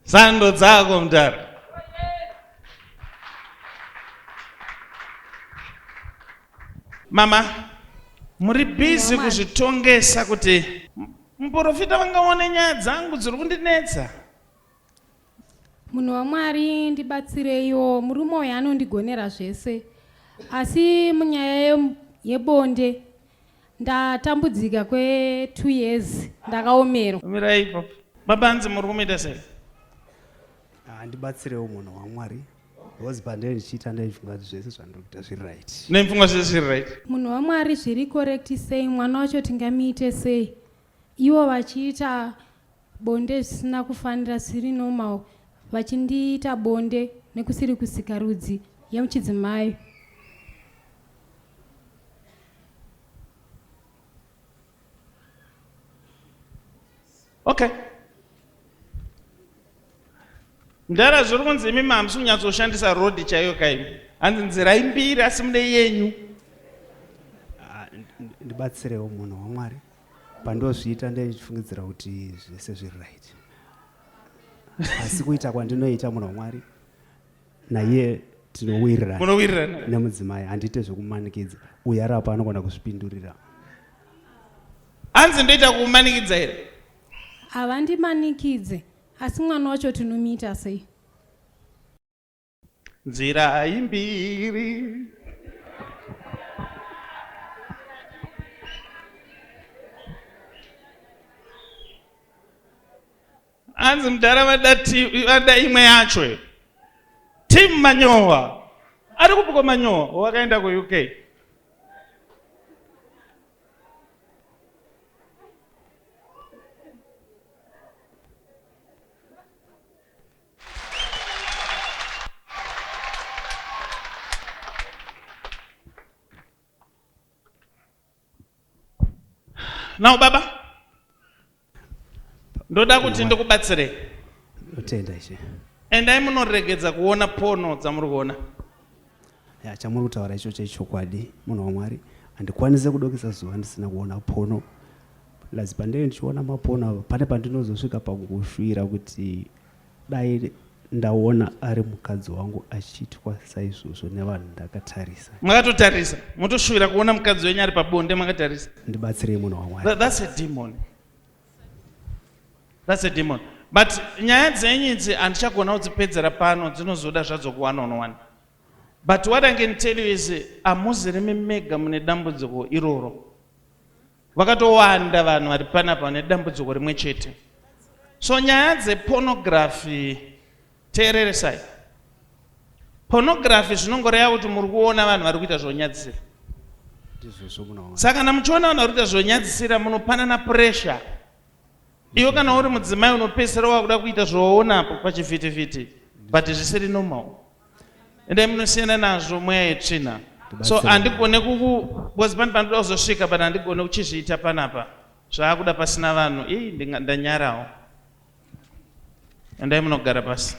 Sando dzako mudhara. Mama, muri busy kuzvitongesa kuti muprofita vangaone nyaya dzangu dziri kundinetsa. Munhu waMwari ndibatsireiwo, murume uyu anondigonera zvese asi munyaya yebonde ndatambudzika kwe two years ndakaomerwa. Mirai ipapo. Baba hanzi muri kumuita sei? Ah, ndibatsirewo munhu waMwari because pandee ndichiita ndaifunga kuti zvese zvandiri kuita zviri right. Ndaifunga zvese zviri right. Munhu waMwari zviri correct sei mwana wacho tingamuite sei ivo vachiita bonde zvisina kufanira zviri normal vachindiita bonde nekusiri kusikarudzi yemuchidzimai. Okay. Mdara zviri kunzi imi mahamusi kunyatsoshandisa road chaiyo kaimi. Hanzi nzira imbiri asi mune yenyu. Ah, ndibatsirewo munhu waMwari. Pandozviita ndaifungidzira kuti zvese zviri right. Asi kuita kwandinoita munhu waMwari naiye tinowirirana munowirirana nemudzimai handiite zvekumanikidza uyo ari apo anogona kuzvipindurira hanzi ndoita kumanikidza here havandimanikidze asi mwana wacho tinomuita sei nzira imbiri Hanzi mudhara vada vada imwe yacho iyo. Team Manyowa. Ari kupiko Manyowa wakaenda ku UK. Now baba ndoda kuti ndikubatsirei. Ndotenda ishe. Endai munoregedza kuona pono dzamuri kuona. Ya chamuri kutaura icho chechokwadi munhu waMwari handikwanise kudokesa zuva ndisina kuona pono. Plus pandinenge ndichiona mapono ava pane pandinozosvika pakushuvira kuti Dai ndaona ari mukadzi wangu achiitwa saizvozvo nevanhu ndakatarisa. Makatotarisa, motoshuvira kuona mukadzi wenyu ari pabonde makatarisa. Ndibatsirei munhu waMwari. That, that's a demon. That's a demon. But nyaya dzenyu idzi handichagona kudzipedzera pano, dzinozoda zvadzo ku one on one. But what I can tell you is hamuzirimi mega mune dambudziko iroro. Vakatowanda vanhu vari panapa vane dambudziko rimwe chete. So nyaya dzepornography teereresai. Pornography zvinongoreva kuti muri kuona vanhu vari kuita zvonyadzisira. Saka kana muchiona vanhu vari kuita zvonyadzisira munopanana pressure. Iwe kana uri mudzimai unopedzisira wakuda kuita zvawaonapo pachivhitivhiti but zvisiri normal. Endai munosiyana nazvo mweya yetsvina. So handigone kuku because pane panoda kuzosvika but handigone kuchizviita panapa. Zvaakuda pasina vanhu. Ii ndanyarawo. Endai munogara pasi.